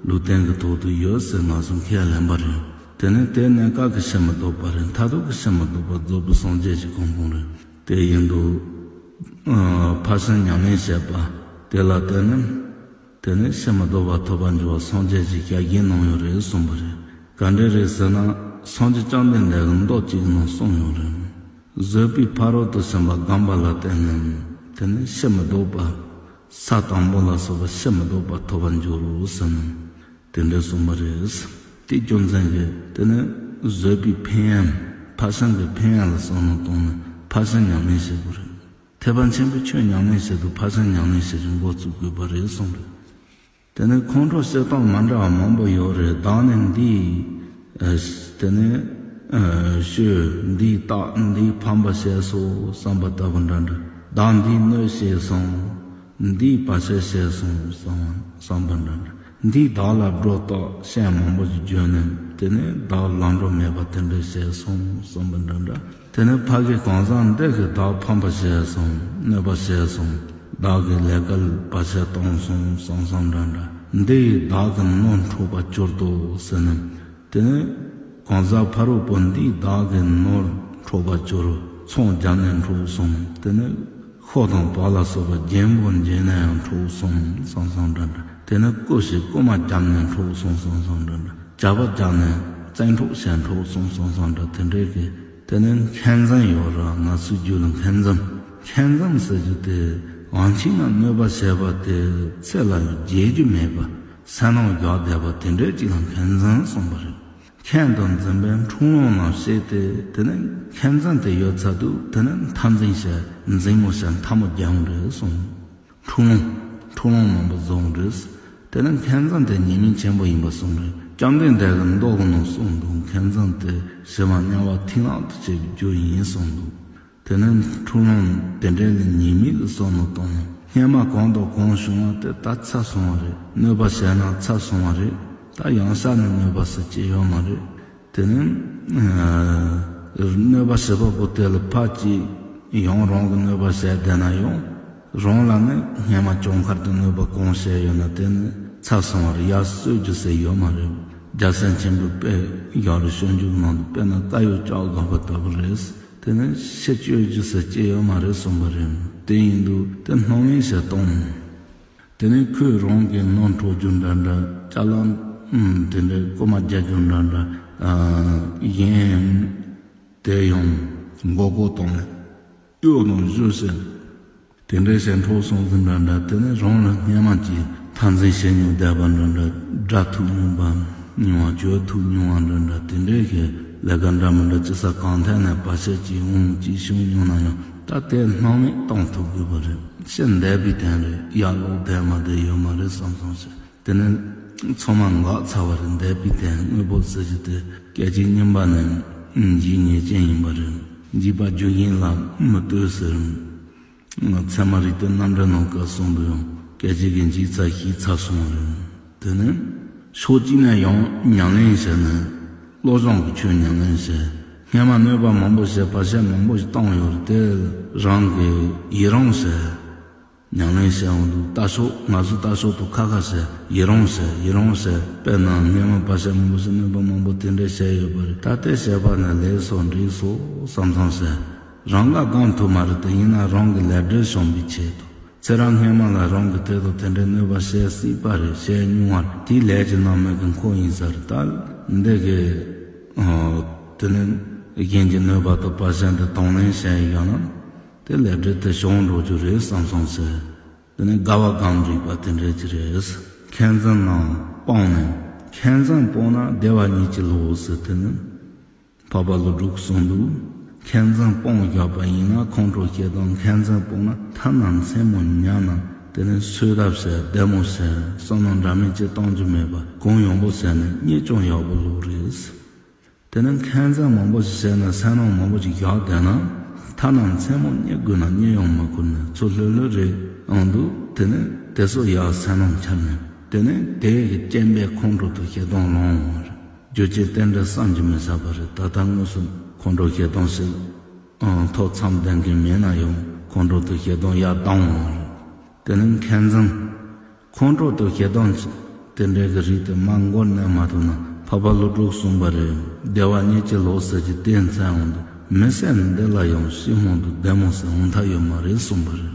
ལུས་རྟེན་གྱི་ཐོག་ཏུ་ཡོད་ཟེར་ང་ཚོ་ཁས་ལེན་པ་རེད། དེ་ནས་དེ་གནས་སྐབས་ཀྱི་ཤི་མི་ལྡོག་པ་རེད། མཐར་ཐུག་གི་ཤི་མི་ལྡོག་པ་རྫོགས་པའི་སངས་རྒྱས་ཀྱི་གོ་འཕང་རེད། དེ་ཡིན་དུས། ཨ་ཕར་ཕྱིན་ཉམས་ལེན་བྱས་པ་དེ་ལ་བརྟེན་ནས་དེ་ནས་ཤི་མི་ལྡོག་པ་ཐོབ་པར་འགྱུར་བ་སངས་རྒྱས་ཀྱིས་ཞལ་བཞེས་གནང་ཡོད་རེད་གསུངས་པ་རེད། ག་འདྲ་རེད་ཟེར་ན་སངས་རྒྱས་བཅོམ་ལྡན་འདས་ཀྱིས་མདོ་གཅིག་ནང་གསུངས་ཡོད་རེད། བཟོད་པས་ཕ་རོལ་ཏུ་ཕྱིན་པ་བསྒོམས་པ་ལ་བརྟེན་ནས་དེ་ནས་ཤི་མི་ལྡོག་པ། ས་དང་པོ་ལ་སོགས་པ་ཤི་མི་ལྡོག་པ་ཐོབ་པར་འགྱུར་རོ་ཟེར་ནས། དེ་འདྲ་གསུངས་པ་རེད། དེའི་རྒྱུ་མཚན་གྱིས་དེ་ནི་ བཟོད་པའི་ཕན་ཡོན། ཕར་ཕྱིན་གྱི་ཕན་ཡོན་ལ་བསམ་བློ་བཏང་ནས་ཕར་ཕྱིན་ཉམས་ལེན་བྱེད་དགོས་རེད། ཐེག་པ་ཆེན་པོའི་ཆོས་ཉམས་ལེན་བྱེད་དུས་ཕར་ཕྱིན་ཉམས་ལེན་བྱེད་རྒྱུ་འགོ་བཙུགས་དགོས་པ་རེད་གསུངས་རེད། དེ་ནས་ཁོང་ཁྲོ་བྱེད་སྟངས་མི་འདྲ་བ་མང་པོ་ཡོད་རེད། བདག་ནི་འདིས། ཨ། དེ་ནས། ཨ། ཤོད། འདིས་བཏགས། འདིས་ཕམ་པ་བྱས་སོ་བསམ་པ་ལྟ་བུ་འདྲ་འདྲ། བདག་འདིས་གནོད་བྱས་སོང་། འདིས་བར་ཆད་བྱས་སོང་བསམ་བསམ་པ་འདྲ་འདྲ། འདིས་བདག་ལ་སྒྲོ་བཏགས་བཤད་མང་པོ་ཞིག་བརྗོད་ནས་དེ་ནས་བདག་ལ་འགྲོ་མེད་པ་དེ་འདྲ་བྱས་སོང་བསམ་པ་འདྲ་འདྲ། དེ་ནས་ཕ་གི་གང་ཟག་འདི་གིས་བདག་ཕམ་པ་བྱས་སོང་། གནོད་པ་བྱས་སོང་། བདག་གི་ལས་ཀ་ལ་བར་ཆད་བཏང་སོང་བསམ་བསམ་འདྲ་འདྲ། འདི་ཡིས་བདག་གི་ནོར་འཕྲོག་པར་གྱུར་ཏོ་ཟེར་ནས། དེ་ནས་གང་ཟག་ཕ་རོལ་པོ་འདིས་བདག་གི་ནོར་འཕྲོག་པར་གྱུར། ཚོང་བརྒྱབ་ནས་འཕྲོག་སོང་། དེ་ནས་ཤོ་དང་བག་ལ་སོགས་པ་རྒྱན་པོ་འགྱེད་ནས་ཡང་འཕྲོག་སོང་བསམ་བསམ་འདྲ་འདྲ། དེ་ནས་རྐུ་ཞིག་རྐུ་མ་བརྒྱབ་ནས་འཕྲོག་སོང་བསམ་བསམ་འདྲ་འདྲ། ཇག་པ་བརྒྱབ་ནས་བཙན་འཕྲོག་བྱས་འཕྲོག་སོང་བསམ་བསམ་འདྲ། དེ་འདྲའི་གི་དེ་ནས་མཁན་བཙུན་ཡོད་ར། ང་ཚོའི་རྒྱུད་ལ་མཁན་བཙུན། མཁན་བཙུན་ཟེར་རྒྱུ་དེ་དབང་ཆེན་ལ་གནོད་པ་བྱས་པ་དེ་ཚེ་ལ་ཡང་བརྗེད་རྒྱུ་མེད་པ། སེམས་ནང་བཞག་བསྡད་པ་དེ་འདྲའི་ཅིག་ལ་མཁན་བཙུན་གསུངས་པ་རེད། མཁན་དང་འཛིན་པའི་འཁྲུག་ལོང་རྣམས་བྱས་ཏེ། དེ་ནས་མཁན་བཙུན་དེ་ཡོད་ཚར་དུས་དེ་ནས་འཐབ་འཛིང་བྱས། འཛིང་མོ་བྱས། འཐབ་མོ་རྒྱག་ཡོང་རེད་གསུངས། འཁྲུག་ལོང་། འཁྲུག་ལོང་མང་པོ་བཟོ་ཡོང་རེད། དེ་ནས་མཁན་བཙུན་དེ་ཉེས་དམིགས་ཆེན་པོ་ཡིན་པ་གསུངས་རེད། བཅོམ་ལྡན་འདས་ཀྱི་མདོ་གི་ནང་གསུངས་འདུག་མཁན་བཙུན་དེ་ཞི་བ་དམྱལ་བ་མཐིང་ནག་ཏུ་བྱེད་པའི་རྒྱུ་ཡིན་གསུངས་འདུག་དེ་ནས་འཁྲུག་ལོང་དེ་འདྲའི་ལ་ཉེས་དམིགས་ལ་བསམ་བློ་བཏང་ནས། སྔོན་མ་གང་དང་གང་བྱུང་བ་དེ་ད་ཚར་སོང་བ་རེད། གནོད་པ་བྱས་ན་ཚར་སོང་བ་རེད། ད་ཡང་ཤར་ནས་གནོད་པ་ཟེར་ཅིག་ཡོད་མ་རེད། དེ་ནས་ཨ་གནོད་པ་བྱེད་པ་པོ་དེ་ལ་ཕར་ཅིག་ཡང་རང་གིས་གནོད་པ་བྱས་བསྡད་ན་ཡང་། རང་ལ་ནི་སྔོན་མ་བྱུང་ཁར་དུ་གནོད་པ་གང་བྱས་ཡོད་ན་དེ་ནི་ཚར་སོང་བ་རེད། ཡར་གསོ་རྒྱུ་ཟེར་ཡོད་མ་རེད། རྒྱལ་སྲས་ཆེན་པོའི་དཔེ་བཞག་རེད། སྤྱོད་འཇུག་ནང་དུ་དཔེར་ན་རྟ་ཡོ་ལྕགས་སྒམ་པ་ལྟ་བུ་རེད། དེ་ནི་ཕྱིར་བཅོས་རྒྱུ་ཟེར་ཅིག་ཡོད་མ་རེད་གསུངས་པ་རེད། དེ་ཡིན་དུས་དེ་སྣང་མེད་བྱས་བཏང་། དེ་ནས་ཁོས་རང་གི་ནོར་འཕྲོག་རྒྱུ་འདྲ་འདྲ། ཅ་ལག་ཨུམ་དེ་འདྲའི་རྐུ་མ་རྒྱག་རྒྱུ་འདྲ་འདྲ། ཨ་གཞན་དེ་ཡང་མགོ་སྐོར་བཏང་ནས་གཡོ་དང་གཞུ་ཞིག་དེ་འདྲའི་བྱས་འཕྲོག་སོང་ཟིན་འདྲ་འདྲ། དེ་ནས་རང་ལ་སྔོན་མ་གྱི་འཐབ་འཛིང་བྱེད་མྱོང་བསྡད་པ་འདྲ་འདྲ། དགྲ་ཐུག་མྱོང་པ་མྱོང་བ། གྱོད་ཐུག་མྱོང་བ་འདྲ་འདྲ། དེ་འདྲའི་གི་ལས་ཀ་འདྲ་མི་འདྲ་ཅི་ས་གང་ཐད་ནས་བར་ཆད་ཅིག་འོང་ཅིག་བྱུང་མྱོང་ན་ཡང་། ད་དེ་སྣང་མེད་གཏོང་ཐུབ་དགོས་པ་རེད། ཕྱིར་འདས་པའི་དོན་རེད། ཡར་ལོག་བསྡད་མ་བསྡད་ཡོད་མ་རེད་བསམ་སོང་ཞེས། དེ་ནས་ཚང་མ་འགག་ཚར་བ་རེད། འདས་པའི་དོན་དངོས་པོ་ཟེར་རྒྱུ་དེ་སྐད་ཅིག་གཉིས་པ་ནས་འཇིག་ངེས་ཅན་ཡིན་པ་རེད། འཇིག་པ་རྒྱུ་གཞན་ལ་མི་ལྟོས་ཟེར། ཚད་མ་རིགས་གཏེར་རྣམ་འགྲེལ་ནང་བཀའ་གསུངས་པའི་ཡང་སྐད་ཅིག་གིས་འཇིག་ཚར་ཞིག་ཚར་སོང་བ་རེད། དེ་ནས་ཕྱོགས་གཅིག་ནས་ཡང་ཉམས་ལེན་བྱས་ནས་བློ་སྦྱོང་གི་ཆོས་ཉམས་ལེན་བྱས། སྔོན་མ་གནོད་པ་མང་པོ་བྱས། བར་ཆད་མང་པོ་ཞིག་བཏང་ཡོད་རེད། དེ་རང་གིས་ཡི་རང་བྱས། ཉམས་ལེན་བྱས་འོང་དུས་ལྟ་ཕྱོགས། ང་ཚོ་ལྟ་ཕྱོགས་དུ་ཁ་ཁ་བྱས། ཡི་རང་བྱས། ཡི་རང་བྱས། དཔེར་ན་སྔོན་མ་བར་ཆད་མང་པོ་ཞིག་གནོད་པ་མང་པོ་དེ་འདྲས་བྱས་ཡོད་པ་རེད། ད་ལྟའི་བྱས་པ་ནི་ལེགས་སོ་འགྲིག་སོ་བསམ་བསམ་བྱས། རང་ང་སྡང་ཐུབ་མ་རེད། དེ་ཡིན་ན་རང་གི་ལས་འབྲས་བྱུང་བའི་ཆེད་དུ། ཚེ་རབས་སྔོན་མ་ལ་རང་གི་དེ་དང་དེ་འདྲའི་གནོད་པ་བྱས་སྲིད་པ་རེད། བྱས་མྱོང་བ་རེད། དེའི་ལས་ཀྱི་རྣམ་སྨིན་གྱི་འཁོར་ཡིན་ས་རེད། ད་འདི་གི་ཨ་དེ་ནི་གཞན་གྱི་གནོད་པ་དང་བར་ཆད་འདི་དང་ལེན་བྱས་ཡོད་ན། དེ་ལས་འབྲས་དེ་བྱུང་འགྲོ་རྒྱུ་རེད་བསམ་སོང་ཟེར། དེ་ནས་དགའ་བ་སྒོམ་རིག་པ་དེ་འདྲས་ཅིག་རེད། མཁན་བཙུན་རྣམས་སྤངས་ནས། མཁན་བཙུན་སྤངས་ན་བདེ་བ་གཉིས་ཀྱིས་ལོག་ཟེར། དེ་ནི་འཕགས་པ་ཀླུ་སྒྲུབ་གསུངས་འདུག་མཁན་བཙུན་སྤངས་བཞག་པ་ཡིན་ན་ཁོང་ཁྲོ་སྐྱེ་དང་། མཁན་བཙུན་སྤངས་ན་ཐ་ན་མཚན་མོ་ཉལ་ན། དེ་ནས་གསོལ་ཐབ་བྱས། བདེ་མོ་བྱས། བསམ་མནོ་འདྲ་མིན་ཅིག་གཏོང་རྒྱུ་མེད་པ། གང་ཡོང་པོ་བྱས་ནས་གཉིད་ཀྱང་ཡག་པོ་ལོག་རེད། དེ་ནས་མཁན་བཙུན་མང་པོ་ཞིག་བྱས་ནས་སེམས་ནང་མང་པོ་ཞིག་བཞག་བསྡད་ན། ཐ་ན་མཚན་མོ་གཉིད་དགོས་ན་གཉིད་ཡང་མ་ཁུག་ནས་ཚུར་ལྷོད་ལྷོད་རེད་ཡོང་འདུག་དེ་ནས་དེ་ཚོ་ཡར་སེམས་ནང་འཁྱེར་ནས། དེ་ནས་དེ་གི་རྐྱེན་པས་ཁོང་ཁྲོ་དང་ཞེ་སྡང་ལངས་ཡོང་བ་རེད། རྒྱུ་རྐྱེན་རྟེན་འབྲེལ་བསམ་གྱིས་མི་ཁྱབ་པ་རེད། ད་ལྟ་དངོས་སུ་ཁོང་ཁྲོ་ཞེ་སྡང་ཞིག་ཨང་ཐོག་མཚམས་ལྡན་མཁན་མེད་ན་ཡང་ཁོང་ཁྲོ་དང་ཞེ་སྡང་ཡར་ལྡང་ཡོང་བ་རེད། དེ་ནས་མཁན་བཙུན། ཁོང་ཁྲོ་དང་ཞེ་སྡང་དེ་འདྲའི་གི་རིགས་དེ་མར་མགོ་མནན་མ་ཐུབ་ན། འཕགས་པ་ཀླུ་སྒྲུབ་གསུངས་པ་རེད། བདེ་བ་གཉིས་ཀྱིས་ལོག་ཟེར་གྱི་དེ་མཚན་འོང་དུས། མི་ཚེ་འདི་ལ་ཡང་ཕྱི་མོ་དུ་བདེ་མོ་ཟེར་འོང་ཐབས་ཡོད་མ་རེད་གསུངས་པ་རེད།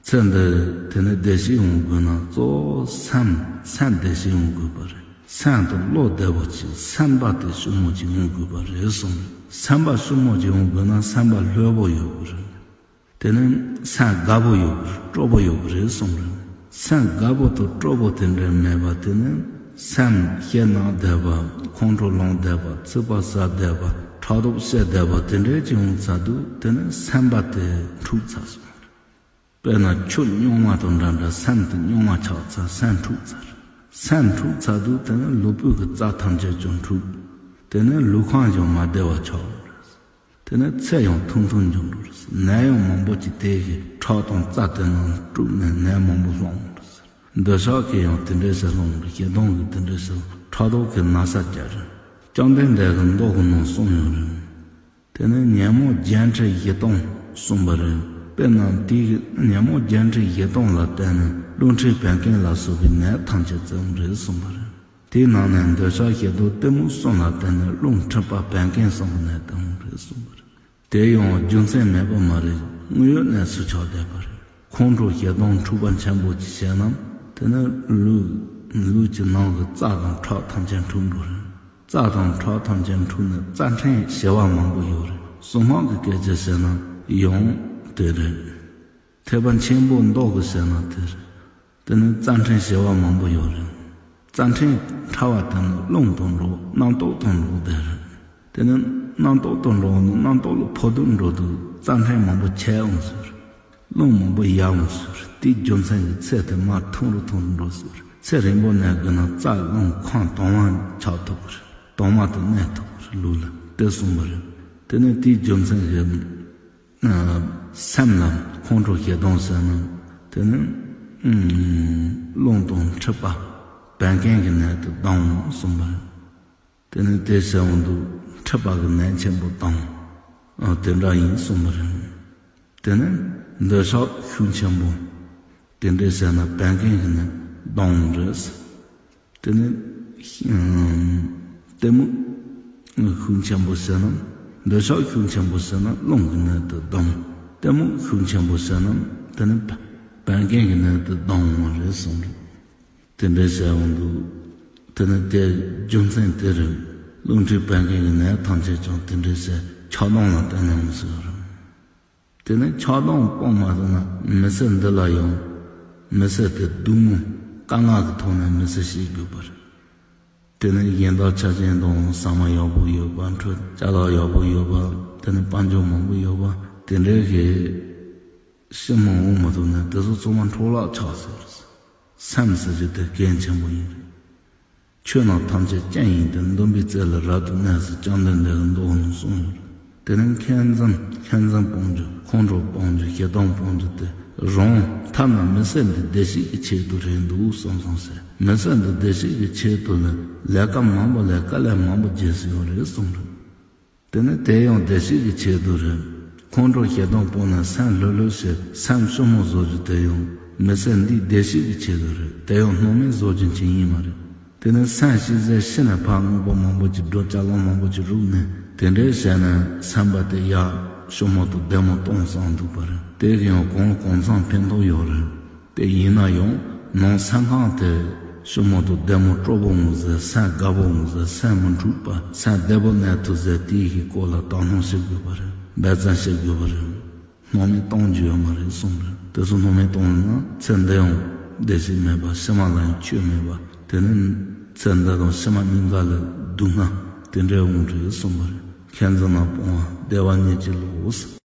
ཚེ་འདི་དེ་ནས་བདེ་སྐྱིད་འོང་དགོས་ན་གཙོ་བོ་སེམས། སེམས་བདེ་སྐྱིད་འོང་དགོས་པ་རེད། སེམས་དང་བློ་བདེ་པོ་ཅིག་སེམས་པ་དེ་ཞུམ་མོ་ཅིག་འོང་དགོས་པ་རེད་གསུངས་རེད། སེམས་པ་ཞུམ་མོ་ཅིག་འོང་དགོས་ན་སེམས་པ་ལྷོད་པོ་ཡོད་དགོས་རེད། དེ་ནི་སེམས་དགའ་པོ་ཡོད་དགོས་རེད། སྤྲོ་པོ་ཡོད་དགོས་རེད་གསུངས་རེད། སེམས་དགའ་པོ་དང་སྤྲོ་པོ་དེ་འདྲ་མེད་པ་དེ་ནི་ སེམས་བཤད་གནང་བསྡད་པ། ཁོང་ཁྲོ་ལངས་བསྡད་པ། ཚིག་པ་ཟ་བསྡད་པ། ཕྲག་དོག་བཤད་བསྡད་པ་དེ་འདྲས་ཅིག་ཡོང་ཚར་དུས་དེ་ནི་སེམས་པ་དེ་འཁྲུག་ཚར་སོང་། དཔེར་ན་ཆུ་རྙོག་མ་དང་འདྲ་འདྲ་སེམས་དེ་རྙོག་མ་ཆགས་ཚར། སེམས་འཁྲུག་ཚར། སེམས་འཁྲུག་ཚར་དུས་དེ་ནི་ལུས་པོའི་གི་རྩ་ཐམས་ཅད་ཀྱང་འཁྲུག་དེ་ནི་ལུས་ཁམས་ཀྱང་མ་བདེ་བ་ཆགས། དེ་ནས་ཚེ་ཡང་ཐུང་ཐུང་འགྱུར་འགྲོ་རེད། ནད་ཡང་མང་པོ་ཅིག་དེ་གི་ཁྲག་དང་རྩ་དེ་ནང་དཀྲུགས་ནས་ནད་མང་པོ་སློང་འགྲོ་རེད། འདོད་ཆགས་ཀྱིས་ཡང་དེ་འདྲའི་ཟེར་སློང་རེད། ཞེ་སྡང་གིས་དེ་འདྲའི་ཟེར་སློང་། ཕྲག་དོག་གིས་ན་ཚ་བསྐྱེད་རེད། བཅོམ་ལྡན་འདས་ཀྱིས་མདོ་གི་ནང་གསུངས་ཡོད་རེད། དེ་ནས་ཉོན་མོངས་བརྒྱད་ཁྲི་བཞི་སྟོང་གསུངས་པ་རེད། དཔེར་ན་དེ་གི་ཉོན་མོངས་བརྒྱད་ཁྲི་བཞི་སྟོང་ལ་བརྟེན་ནས་རླུང་མཁྲིས་བད་ཀན་ལ་སོགས་པའི་ནད་ཐམས་ཅད་སྐྱེ་འོང་རེད་གསུངས་པ་རེད། དེའི་ནང་ནས་འདོད་ཆགས་ཞེ་སྡང་གཏི་མུག་གསུམ་ལ་བརྟེན་ནས་རླུང་མཁྲིས་པ་བད་ཀན་གསུམ་གྱི་ནད་དེ་འོང་རེད་གསུངས་པ་རེད། དེ་ཡང་རྒྱུ་མཚན་མེད་པ་མ་རེད། དངོས་ཡོད་གནས་སུ་ཆགས་བསྡད་པ་རེད། ཁོང་ཁྲོ་ཞེ་སྡང་འཁྲུག་པ་ཆེན་པོ་ཅིག་བྱས་ན་དེ་ནི་ལུས་ལུས་ཀྱི་ནང་གི་རྩ་དང་ཁྲག་ཐམས་ཅད་འཁྲུག་འགྲོ་རེད། རྩ་དང་ཁྲག་ཐམས་ཅད་འཁྲུག་ནས་རྩ་ཕྲན་བྱེ་བ་མང་པོ་ཡོད་རེད། གསང་སྔགས་ཀྱི་སྐད་ཆ་བཤད་ན་ཡང་དེ་རེད། ཐེག་པ་ཆེན་པོ་མདོ་གི་བཤད་ན་དེ་རེད། དེ་ནི་རྩ་ཕྲན་བྱེ་བ་མང་པོ་ཡོད་རེད། རྩ་ཕྲན་ཕྲ་བ་དེ་ནི་རླུང་དང་འགྲོགས། རྣམ་རྟོག་དང་འགྲོགས་བསྡད་རེད། དེ་ནི་རྣམ་རྟོག་དང་འགྲོགས་ནི་རྣམ་རྟོག་ལ་འཕོ་འགྱུར་འགྲོ་དུས་རྩ་ཕྲན་མང་པོ་ཆད་འོང་ཟེར། རླུང་མང་པོ་ཡལ་འོང་ཟེར། དེའི་རྒྱུ་མཚན་གྱིས་ཚེ་དེ་མར་ཐུང་རུ་ཐུང་རུ་འགྲོ་ཟེར། ཚེ་རིང་པོ་གནས་དགོས་ན་རྩ་རླུང་ཁམས་དྭངས་མ་ཆགས་ཐུབ་ཀྱི་རེད། དྭངས་མ་དེ་གནས་ཐུབ་ཀྱི་རེད་ལུས་ལ། དེ་གསུངས་པ་རེད། དེ་ནི་དེའི་རྒྱུ་མཚན་གྱིས། སེམས་ལ་ཁོང་ཁྲོ་ཞེ་སྡང་ཟེར་ན་དེ་ནི་རླུང་དང་མཁྲིས་པ་བད་ཀན་གྱི་ནད་དེ་ལྡང་འོང་གསུངས་པ་རེད། དེ་ནི་དེ་ཟེར་འོང་དུས་མཁྲིས་པ་གི་ནད་ཆེན་པོ་ལྡང་འོང་དེ་འདྲ་ཡིན་གསུངས་པ་རེད། དེ་ནི་འདོད་ཆགས་ཤུགས་ཆེན་པོ་དེ་འདྲས་ཟེར་ན་བད་ཀན་གྱི་ནད་ལྡང་འོང་རེད། དེ་ནི་གཏི་མུག་ཤུགས་ཆེན་པོ་ཟེར་ན། འདོད་ཆགས་ཤུགས་ཆེན་པོ་ཟེར་ན་རླུང་གི་ནད་དེ་ལྡང་། གཏི་མུག་ཤུགས་ཆེན་པོ་ཟེར་ན་དེ་ནི་བད་ཀན་གྱི་ནད་དེ་ལྡང་འོང་བ་རེད་གསུངས་རེད། དེ་འདྲས་ཟེར་འོང་དུས་དེ་ནི་དེ་རྒྱུ་མཚན་དེ་རེད། རླུང་མཁྲིས་བད་ཀན་གྱི་ནད་ཐམས་ཅད་ཀྱང་དེ་འདྲས་ཟེར་ཆགས་སྡང་ལ་བརྟེན་ནས་འོང་ཟེར་བ་རེད། དེ་ནས་ཆགས་སྡང་སྤོང་མ་ཐུབ་ན་མི་ཚེ་འདི་ལ་ཡང་མི་ཚེ་དེ་སྡུག་བསྔལ་དཀའ་ངལ་གྱི་ཐོག་ནས་མི་ཚེ་སྐྱེལ་དགོས་པ་རེད། དེ་ནས་གཞན་དག་ཆ་ཅན་དང་ཟ་མ་ཡག་པོ་ཡོད་པ། འཕྲུལ་ཅ་ལག་ཡག་པོ་ཡོད་པ། དེ་ནས་དཔལ་འབྱོར་མང་པོ་ཡོད་པ། དེ་འདྲའི་གི་ཞིབ་མོ་འོང་མ་ཐུབ་ན་དེ་ཚོ་ཚང་མ་འཕྲོ་བརླག་ཆགས་ཟེར། སེམས་ཟེར་རྒྱུ་དེ་གལ་ཆེན་པོ་ཡིན་རེད། ཆོས་རྣམས་ཐམས་ཅད་རྐྱེན་ཡིན་ཏེ། འདུན་པའི་རྩེ་ལ་རབ་ཏུ་གནས་ཟེར་བཅོམ་ལྡན་འདས་ཀྱིས་མདོ་ནང་གསུངས་ཡོད་རེད། དེ་ནས་མཁྱེན་བརྩེ་མཁྱེན་བརྩེ་སྤོང་རྒྱུ། ཁོང་ཁྲོ་སྤོང་རྒྱུ། ཞེ་སྡང་སྤོང་རྒྱུ་དེ་རང་ཐ་ན་མི་ཚེ་འདི་བདེ་སྐྱིད་ཀྱི་ཆེད་དུ་རེད་འདུག་བསམ་བསམ་ཟེར། མི་ཚེ་འདི་བདེ་སྐྱིད་ཀྱི་ཆེད་དུ་ལ་ལས་ཀ་མང་པོ་ལས། དཀའ་ལས་མང་པོ་བརྒྱབ་ཟིན་ཡོད་རེད་གསུངས་རེད། དེ་ནི་དེ་ཡང་བདེ་སྐྱིད་ཀྱི་ཆེད་དུ་རེད། ཁོང་ཁྲོ་ཞེ་སྡང་སྤོང་ནས་སེམས་ལྷོད་ལྷོད་བྱས། སེམས་ཞིབ་མོ་བཟོ་རྒྱུ་དེ་ཡང་མི་ཚེ་འདིའི་བདེ་སྐྱིད་ཀྱི་ཆེད་དུ་རེད། དེ་ཡང་སྣང་མེད་བཟོ་རྒྱུ་ཅིག་ཡིན་མ་རེད། དེ་ནི་སེམས་ཤེས་ཚད་ཤི་ནས་ཕར་དངོས་པོ་མང་པོ་ཅིག་འགྲོ། ཅ་ལག་མང་པོ་ཅིག་རུག་ནས་དེ་འདྲའི་བྱས་ནས་སེམས་པ་དེ་ཡར་ཞིབ་མོ་དང་བདེ་མོ་གཏོང་བསམ་འདུག་པ་རེད། དེ་གི་ཡང་གང་གང་འཚམ་ཕན་ཐོགས་ཡོད་རེད། དེ་ཡིན་ན་ཡང་ནང་སེམས་ཁམས་དེ་ཞིབ་མོ་དང་བདེ་མོ་སྤྲོ་པོ་འོང་ཟེར། སེམས་དགའ་པོ་འོང་ཟེར། སེམས་མི་འཁྲུག་པ། སེམས་བདེ་པོ་གནས་ཐུབ་ཟེར། དེའི་གི་སྐོར་ལ་དོ་སྣང་བྱེད་དགོས་པ་རེད། འབད་བརྩོན་བྱེད་དགོས་པ་རེད། སྣང་མེད་གཏོང་རྒྱུ་ཡོད་མ་རེད་གསུངས་རེད། དེ་ཚོ་སྣང་མེད་གཏོང་ན་ཚེ་འདི་ཡང་བདེ་སྐྱིད་མེད་པ། ཕྱི་མ་ལ་ཡང་ཆོས་མེད་པ། དེ་ནི་ཚེ་འདི་དང་ཕྱི་མ་གཉིས་ཀ་ལ་སྡུག་བསྔལ་དེ་འདྲའི་འོང་རེད་གསུངས་པ་རེད། མཁྱེན་བརྩེ་རྣམས་སྤོང་བ་བདེ་བ་ཉིད་ཀྱི་ལུགས།